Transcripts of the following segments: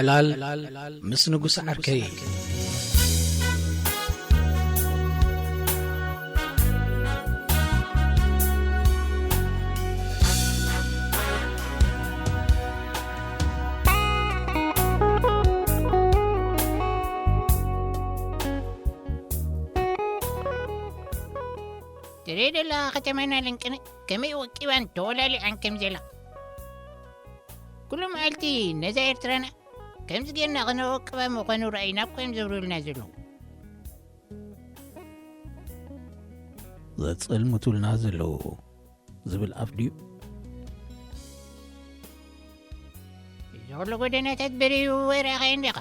ዕላል ምስ ንጉስ ዓርከይ። ትሬደላ ከተማና ልንቅነ ከመይ ወቂባን ተወላሊዓን ከም ዘላ ኩሉ መዓልቲ ነዛ ኤርትራና ከምዚ ጌርና ክነወቅባ ምዃኑ ረኣይ ናብ ኮይም ዘብሩልና ዘለዉ። ዘጸልምቱልና ዘለዉ ዝብል ኣፍ ድዩ? እዚ ኩሉ ጎደናታት በሪዩ ወይ ረኣኻዮ እንዲኻ?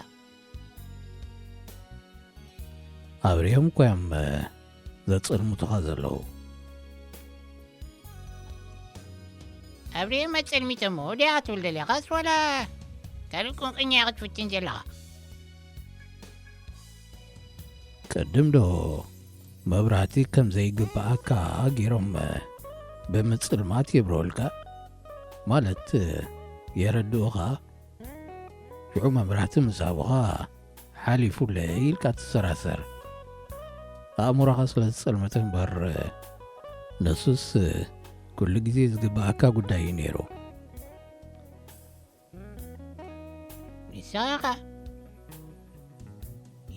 ኣብርዮም እኮ እዮም ዘጸልምቱኻ ዘለዉ። ኣብርዮም ኣጸልሚቶሞ ድያ ክትብል ደሊኻስ ዋላ ካልእ ቁንቅኛ ክትፍትን ዘለኻ? ቅድም ዶ መብራህቲ ከም ዘይግብኣካ ገይሮም ብምጽልማት የብርወልካ? ማለት የረድኡኻ? ሽዑ መብራህቲ ምስ ሃቡኻ ሓሊፉለይ ኢልካ ትሰራሰር። ኣእምሮኻ ስለ ዝጸልመተ እምበር፣ ንሱስ ኩሉ ግዜ ዝግብኣካ ጉዳይ እዩ ነይሩ። ንስኻ ኸኣ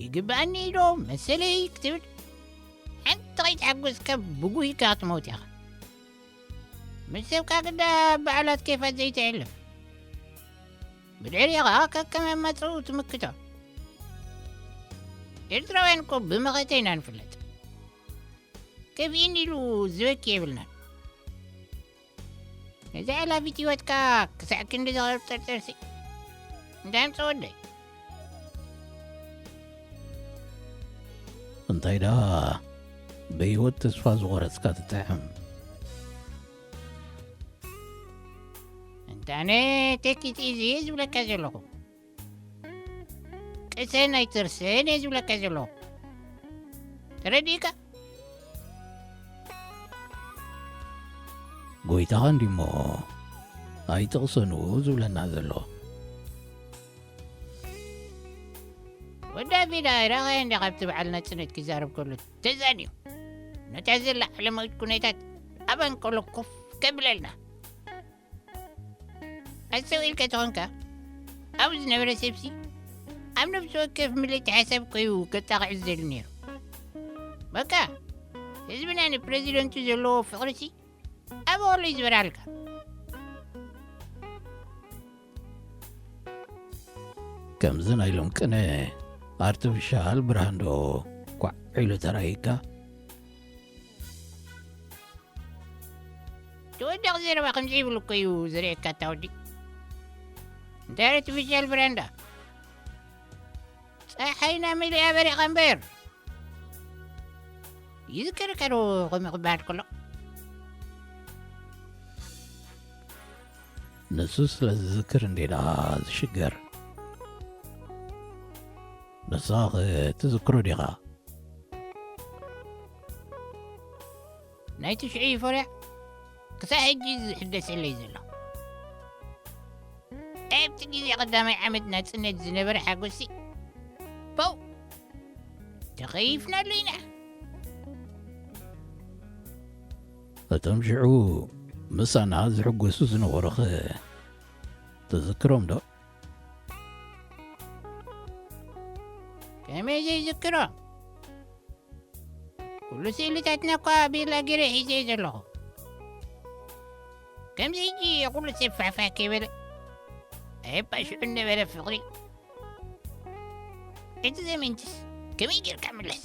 ይግብኣኒ ዶ መሰለይ ክትብል ሓንቲ ከይተሓጎስካ ብጉሂካ ክትመውት ኢኻ። ምስ ሰብካ ግዳ በዓላት ኬፋት ዘይተሕልፍ። ብድሕሪኡ ኸኣ ከከም ኣማጽኡ ትምክቶ። ኤርትራውያን እኮ ብመኸተ ኢና ንፍለጥ። ከፊእኒ ኢሉ ዝበኪ የብልናን። ነዛ ኣላፊት ህይወትካ ክሳዕ ክንዲ ዘቐብጠርጠርሲ እንታይ ኣምጸወ ወደይ? እንታይ ደኣ ብህይወት ተስፋ ዝቖረጽካ ትጥዕም? እንታነ ተኪት ኢዚ ዝብለካ ዘለኹ። ቅሰን ኣይትርሰን እየ ዝብለካ ዘለኹ። ተረዲእካ? ጎይታኻ እንዲሞ ኣይትቕሰኑ ዝብለና ዘሎ። ወዲ ኣቢዳ ኣይረኣኻዮ እንዲ ካብቲ በዓል ናጽነት ክዛረብ ከሎ ተዛንዩ። ነታ ዘላ ዓለማዊት ኩነታት ኣብ ኣንቀሎ ኮፍ ከብለልና። ኣስተውዒልካ ተኾንካ፣ ኣብኡ ዝነበረ ሰብሲ ኣብ ነፍሲ ወከፍ ምልእቲ ሓሳብ እኮ እዩ ከጣቕዕ ዝደሊ ነይሩ። በቃ፣ ህዝብና ንፕረዚደንቱ ዘለዎ ፍቕሪሲ ኣብ ወሎ እዩ ዝበርሃልካ። ከምዚ ናይ ሎም ቅነ ኣርቲፊሻል ብርሃን ዶ ኳዕ ኢሉ ተራእዩካ? ተወዳቕ ዘረባ ከምዚ ይብል እኮ እዩ ዝርእየካ እታ ወዲ። እንታይ ኣርቲፊሻል ብርሃን ደኣ? ጸሓይና መሊኣ በሪቓ እምበር። ይዝከረካ ዶ ከምኡ ክበሃል ከሎ? ንሱ ስለ ዝዝክር እንዴ ደኣ ዝሽገር። ንስኻ ኸ ትዝክሮ ዲኻ? ናይቲ ሽዑ ዩፎርያ ክሳዕ ሕጂ ዝሕደሰለይ ዘሎ። ኣብቲ ግዜ ቀዳማይ ዓመት ናጽነት ዝነበረ ሓጎስሲ፣ ፖው! ተኸይፍናሉ ኢና። እቶም ሽዑ ምሳና ዝሕጎሱ ዝነበሩኸ ትዝክሮም ዶ? ከመይ ዘይዝክሮም? ኩሉ ስእልታትና እኳ ቤላ ገይረ ሒዘ ዘለኹ። ከምዚ ሕጂ ኩሉ ሰብ ፋሕፋሕ ከይበለ፣ ኣየባ ሽዑ ነበረ ፍቕሪ። እቲ ዘመንትስ ከመይ ጌርካ ምለስ?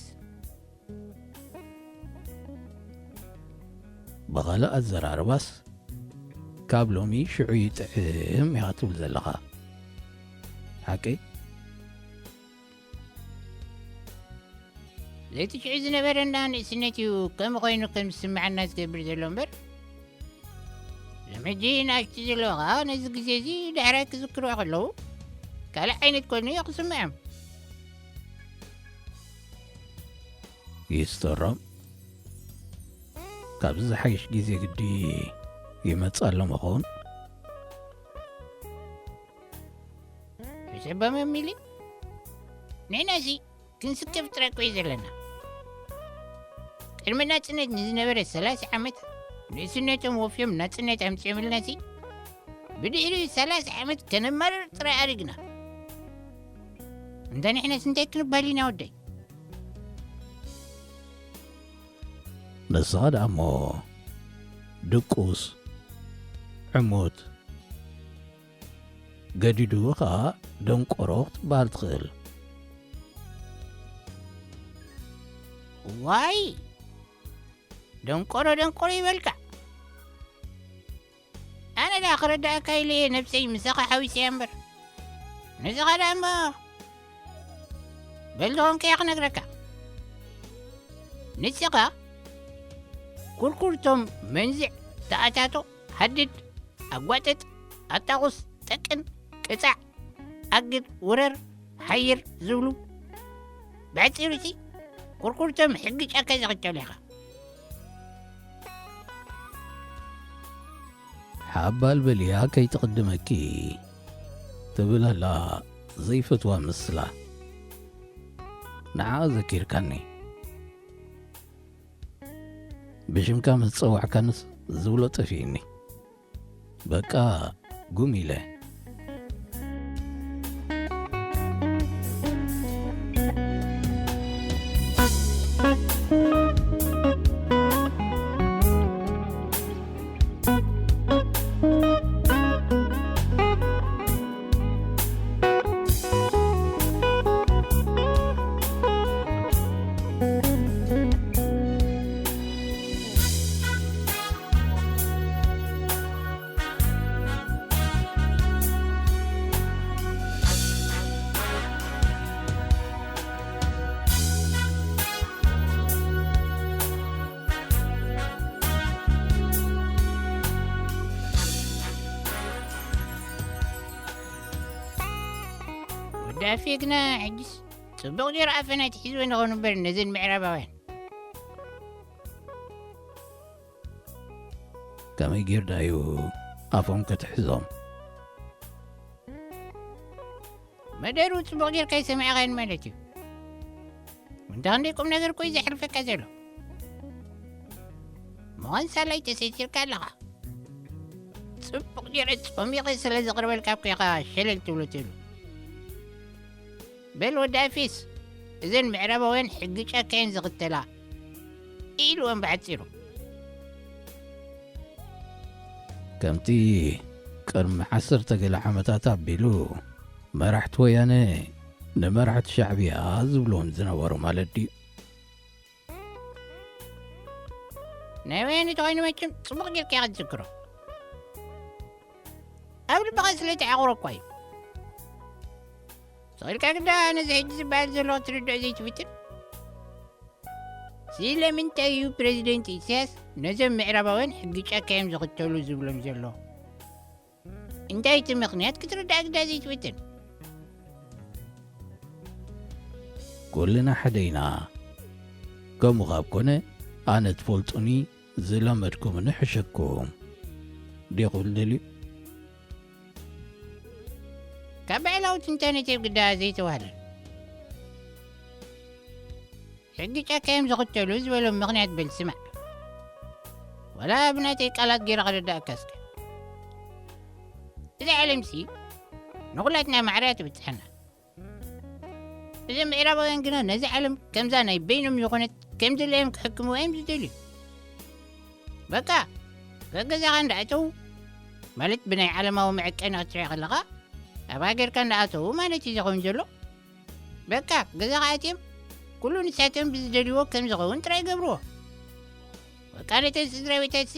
ብኻልእ ኣዘራርባስ፣ ካብ ሎሚ ሽዑ ይጥዕም ኢኻ ትብል ዘለኻ። ሓቀይ? ለይቲ ሽዑ ዝነበረና ንእስነት እዩ ከምኡ ኮይኑ ከም ዝስምዓና ዝገብር ዘሎ እምበር፣ ሎም ሕጂ ንኣሽቱ ዘለዉ ኸኣ ነዚ ግዜ እዚ ዳሕራይ ክዝክርዎ ከለዉ ካልእ ዓይነት ኮይኑ እዩ ክስምዖም። ይስተሮም፣ ካብዚ ዝሓይሽ ግዜ ግዲ ይመጽእ ኣሎ ምኸውን? ትሕበሞም ሚሊ? ንሕናሲ ክንስከፍ ጥራይ እኮ እዩ ዘለና። ቅድሚ ናጽነት ንዝነበረ ሰላሳ ዓመት ንእስነቶም ወፍዮም ናጽነት ኣምጺኦምልናሲ፣ ብድሕሪኡ ሰላሳ ዓመት ከነማርር ጥራይ ኣሪግና። እንተ ንሕናስ እንታይ ክንበሃል ኢና ወደይ? ንስኻ ደኣ እሞ ድቁስ፣ ዕሙት፣ ገዲዱ ኸኣ ደንቆሮ ክትበሃል ትኽእል። ዋይ! ደንቆሮ ደንቆሮ ይበልካ። ኣነ ደኣ ክረዳእካ ኢለ እየ ነብሰይ ምሳኻ ሓዊሰያ እምበር። ንስኻ ደኣ እሞ በል ዝኾንካዮ ክነግረካ። ንስኻ ኩርኩርቶም መንዝዕ ተኣታቶ ሃድድ ኣጓጥጥ ኣጣቑስ ጠቅን ቅጻዕ ኣግድ ውረር ሓይር ዝብሉ ብሕጺሩሲ ኩርኩርቶም ሕጊ ጫካ ዝኽተሉ ኢኻ። ሓባል በልያ ከይትቕድመኪ ትብል ኣላ ዘይፈትዋ ምስላ። ንዓ ዘኪርካኒ። ብሽምካ ምስ ጸዋዕካንስ ዝብሎ ጠፊእኒ። በቃ ጉም ኢለ። ወዲ ኣፌ ግና ሕጅስ ጽቡቕ ጌሩ ኣፈና ትሒዝወን ይኸውን እምበር ነዘን ምዕራባውያን። ከመይ ጌርዳዩ ኣፎም ክትሕዞም? መደሩ ጽቡቕ ጌርካ ኣይሰማዕኻዮን ማለት እዩ። እንተ ክንደይ ቁም ነገር እኮ እዩ ዘሕልፈካ ዘሎ። ምዃን ሳላይ ተሰቲርካ ኣለኻ። ጽቡቕ ጌረ ጸሚቐ ስለ ዘቕርበልካ እኮ ኢኻ ሸለል ትብሎ ትህሉ። በል ወዲ ኣፌስ፣ እዘን ምዕራባውያን ሕጊ ጫካ እየን ዝኽተላ ኢልወን ብሓጺሩ። ከምቲ ቅድሚ ዓሰርተ ገለ ዓመታት ኣቢሉ መራሕቲ ወያነ ንመራሕቲ ሻዕብያ ዝብልዎም ዝነበሩ ማለት ድዩ? ናይ ወያነ ተኾይኑ መቸም ጽቡቕ ጌርካ ኢኻ ትዝክሮ። ኣብ ልብኻ ስለ ተዓቑሮ እኳ እዩ። ስቕ ኢልካ ግዳ ነዚ ሕጂ ዝበሃል ዘሎ ክትርድኦ ዘይትፍትን? ስለምንታይ እዩ ፕረዚደንት ኢሳያስ ነዞም ምዕራባውያን ሕጊ ጫካ እዮም ዝኽተሉ ዝብሎም ዘሎ? እንታይ እቲ ምኽንያት ክትርዳእ ግዳ ዘይትፍትን? ኩልና ሓደ ኢና። ከምኡ ካብ ኮነ፣ ኣነ ትፈልጡኒ ዝለመድኩምኒ ሕሸኩም። ዲኹም ትደልዩ? ካብ ባዕላዊ ትንታነ ቴብ ግዳ ዘይተዋህለል። ሕጊ ጫካ እዮም ዝኽተሉ ዝበሎም ምኽንያት በል ስማዕ። ዋላ ብናተይ ቃላት ገይረ ከረዳእካ እስከ። እዛ ዓለምሲ ንኹላትና ማዕረ እያ ትብጽሐና። እዞም ምዕራባውያን ግና ነዛ ዓለም ከምዛ ናይ በይኖም ዝኾነት ከም ድላዮም ክሕክምዋ እዮም ዝደልዩ። በቃ፣ ገገዛኻ እንዳኣተዉ፣ ማለት ብናይ ዓለማዊ መዐቀኒ ክትሪኦ ከለኻ፣ ኣብ ሃገርካ እንዳኣተዉ ማለት እዩ ዝኸውን ዘሎ። በቃ፣ ገዛኻ ኣትዮም፣ ኩሉ ንሳቶም ብዝደልይዎ ከም ዝኸውን ጥራይ ይገብርዎ። በቃ፣ ነተን ስድራ ቤታትሲ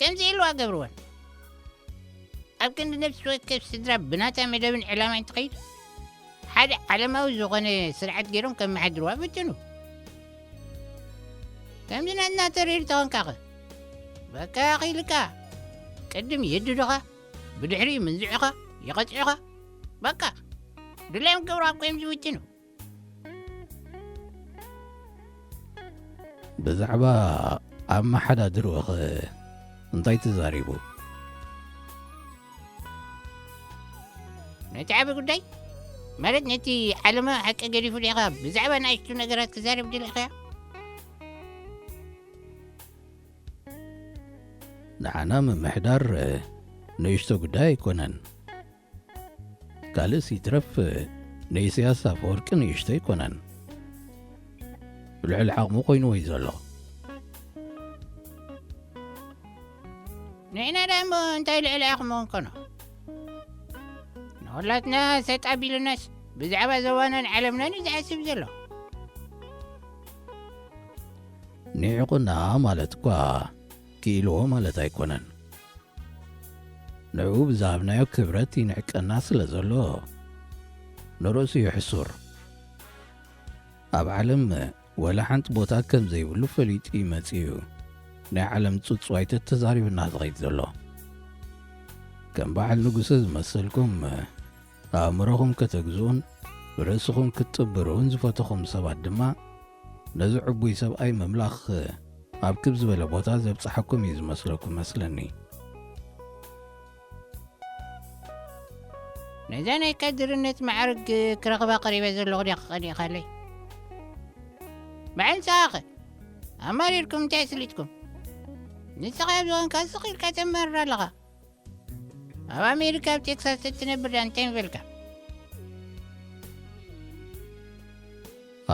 ከምዚ ኢልዋ ገብርወን። ኣብ ክንዲ ነፍሲ ወከፍ ስድራ ብናታ መደብን ዕላማን ትኸይድ፣ ሓደ ዓለማዊ ዝኾነ ስርዓት ገይሮም ከመሓድርዋ ፈትኑ። ከምዚ ናትና ተሪር ተኾንካኸ? በቃ ኺልካ፣ ቅድም የድዱኻ፣ ብድሕሪኡ መንዝዑኻ፣ ይቐጽዑኻ። በቃ፣ ድላዮም ክገብሩ ኣብ ኮይም ዝውጥኑ። ብዛዕባ ኣመሓዳድርኡኸ እንታይ ተዛሪቡ? ነቲ ዓቢ ጉዳይ፣ ማለት ነቲ ዓለማዊ ሓቂ ገዲፉ ዲኻ ብዛዕባ ንኣሽቱ ነገራት ክዛረብ ደሊኻዮ? ንዓና ምምሕዳር ንእሽቶ ጉዳይ ኣይኮነን። ካልእስ ይትረፍ ንኢሳያስ ኣፈወርቂ ንእሽቶ ኣይኮነን። ልዕሊ ዓቕሙ ኮይንዎ እዩ ዘሎ። ንሕና ደኣ እሞ እንታይ ልዕሊ ዓቕሙ ክንኮኖ? ንኹላትና ሰጥ ኣቢሉናስ ብዛዕባ ዞባናን ዓለምናን እዩ ዝሓስብ ዘሎ። ንዒቑና ማለት እኳ ክኢልዎ ማለት ኣይኮነን። ንዕኡ ብዝሃብናዮ ክብረት ይንዕቀና ስለ ዘሎ ንርእሱ እዩ ሕሱር። ኣብ ዓለም ወላ ሓንቲ ቦታ ከም ዘይብሉ ፈሊጡ እዩ መጺኡ ናይ ዓለም ጽጽዋይ ተተዛሪቡና ዝኸይድ ዘሎ። ከም በዓል ንጉሰ ዝመሰልኩም ኣእምሮኹም ከተግዝኡን ብርእስኹም ክትጥብሩን ዝፈተኹም ሰባት ድማ ነዚ ዕቡይ ሰብኣይ ምምላኽ ኣብ ክብ ዝበለ ቦታ ዘብጽሓኩም እዩ ዝመስለኩም መስለኒ። ነዛ ናይ ካድርነት ማዕርግ ክረኽባ ቀሪበ ዘለኹ ዲኻ ቀኒእኻለይ? በዓል ንስኻኸ? ኣማሪርኩም እንታይ ኣስሊጥኩም? ንስኻ ኣብ ዝኾንካ ስቕ ኢልካ ተማርር ኣለኻ። ኣብ ኣሜሪካ ኣብ ቴክሳስ እትነብር ዳ እንታይ ምበልካ?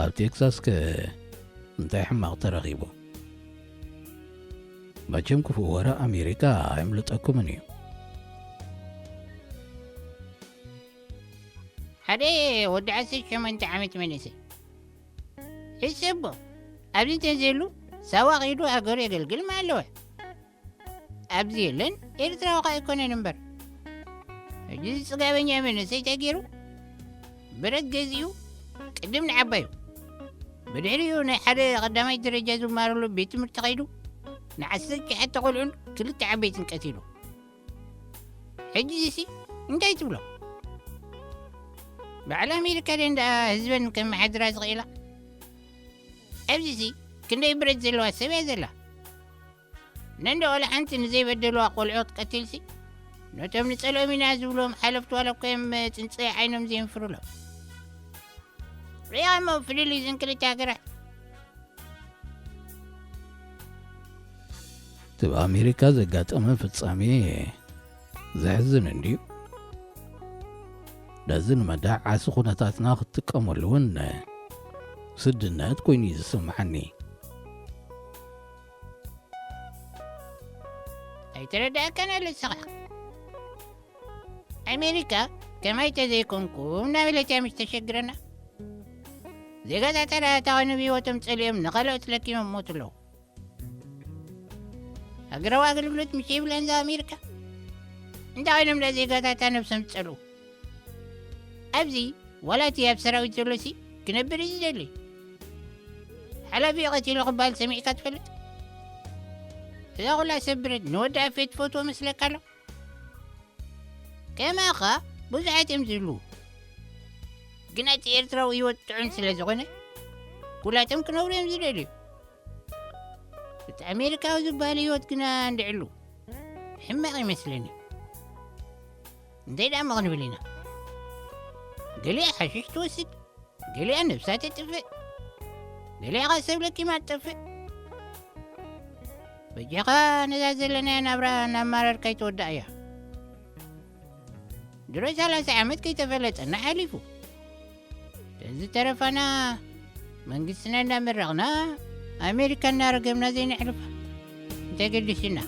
ኣብ ቴክሳስ ከ እንታይ ሕማቕ ተረኺቡ? መቸም ክፉእ ወረ ኣሜሪካ ኣየምልጠኩምን እዩ። ሓደ ወዲ ዓሰርተ ሸሞንተ ዓመት መንእሰይ ሕሰቦ ኣብዚ እንተዘይሉ ሳዋ ከይዱ ሃገሩ የገልግል ማለወ። ኣብዚ የለን ኤርትራዊ ኸኣ ኣይኮነን እምበር። ሕጂ እዚ ጽጋበኛ መንእሰይ እንታይ ገይሩ? ብረት ገዚኡ ቅድም ንዓባዩ፣ ብድሕሪኡ ናይ ሓደ ቀዳማይ ደረጃ ዝመሃረሉ ቤት ትምህርቲ ከይዱ ንዓሰርተ ትሽዓተ ቆልዑን ክልተ ዓበይትን ቀቲሉ። ሕጂ ሲ እንታይ ትብሎ? በዓል ኣሜሪካ ደን ደኣ ህዝበን ከመሓድራ ዝኽእላ? ኣብዚ ሲ ክንደይ ብረት ዘለዋ ሰብ እያ ዘላ። ነንዶ ዋላ ሓንቲ ንዘይበደልዋ ቆልዑ ክትቀትልሲ፣ ነቶም ንጸልኦም ኢና ዝብሎም ሓለፍቲ ዋላ እኮ እዮም ጽንጽ ዓይኖም ዘየንፍሩሎም። ሪኣ እሞ ፍልልይ እዘን ክልተ ሃገራት። እቲ ብኣሜሪካ ዘጋጠመ ፍጻሜ ዘሕዝን እንድዩ። ነዚ ንመዳዓሲ ኩነታትና ክትጥቀመሉ እውን ስድነት ኮይኑ እዩ ዝስምዓኒ። ኣይተረዳእካን ኣሎ ንስኻ። ኣሜሪካ ከማይ ተዘይኮንኩም እናበለት እያ ምሽ ተሸግረና። ዜጋታታ ደኣ እታ ኾይኑ ብህይወቶም ጸሊኦም ንኻልኦት ለኪሞም ሞቱ ኣለዉ። ሃገራዊ ኣገልግሎት ምሽ ይብለን እዛ ኣሜሪካ። እንታይ ኮይኖም ደኣ ዜጋታታ ነብሶም ዝጸልኡ? ኣብዚ ዋላ እቲ ኣብ ሰራዊት ዘሎሲ ክነብር እዩ ዝደሊ። ሓላፊ ቀቲሉ ክበሃል ሰሚዕካ ትፈልጥ? እዛ ኩላ ሰብ ብረት ንወዲ ኣፌ ትፈትዎ መስለካ ኣሎ? ከማኻ ብዙሓት እዮም ዝህልዉ። ግና እቲ ኤርትራዊ ህይወት ጥዑም ስለ ዝኾነ ኩላቶም ክነብሩ እዮም ዝደልዩ። እቲ ኣሜሪካዊ ዝበሃል ህይወት ግና እንድዕሉ ሕማቕ ይመስለኒ። እንታይ ደኣ እሞ ክንብል ኢና? ገሊኣ ሓሽሽ ትወስድ፣ ገሊኣ ነብሳ ተጥፍእ፣ ገሊኣ ኸኣ ሰብ ለኪማ ትጠፍእ። በጃኻ ነዛ ዘለናያ ናብራ እናማረርካ ኣይትወዳእያ። ድሮ ሰላሳ ዓመት ከይተፈለጠና ሓሊፉ። ተዝተረፋና መንግስትና እናመረቕና ኣሜሪካ እናረገምና ዘይነሕልፋ እንታይ ገድሽና?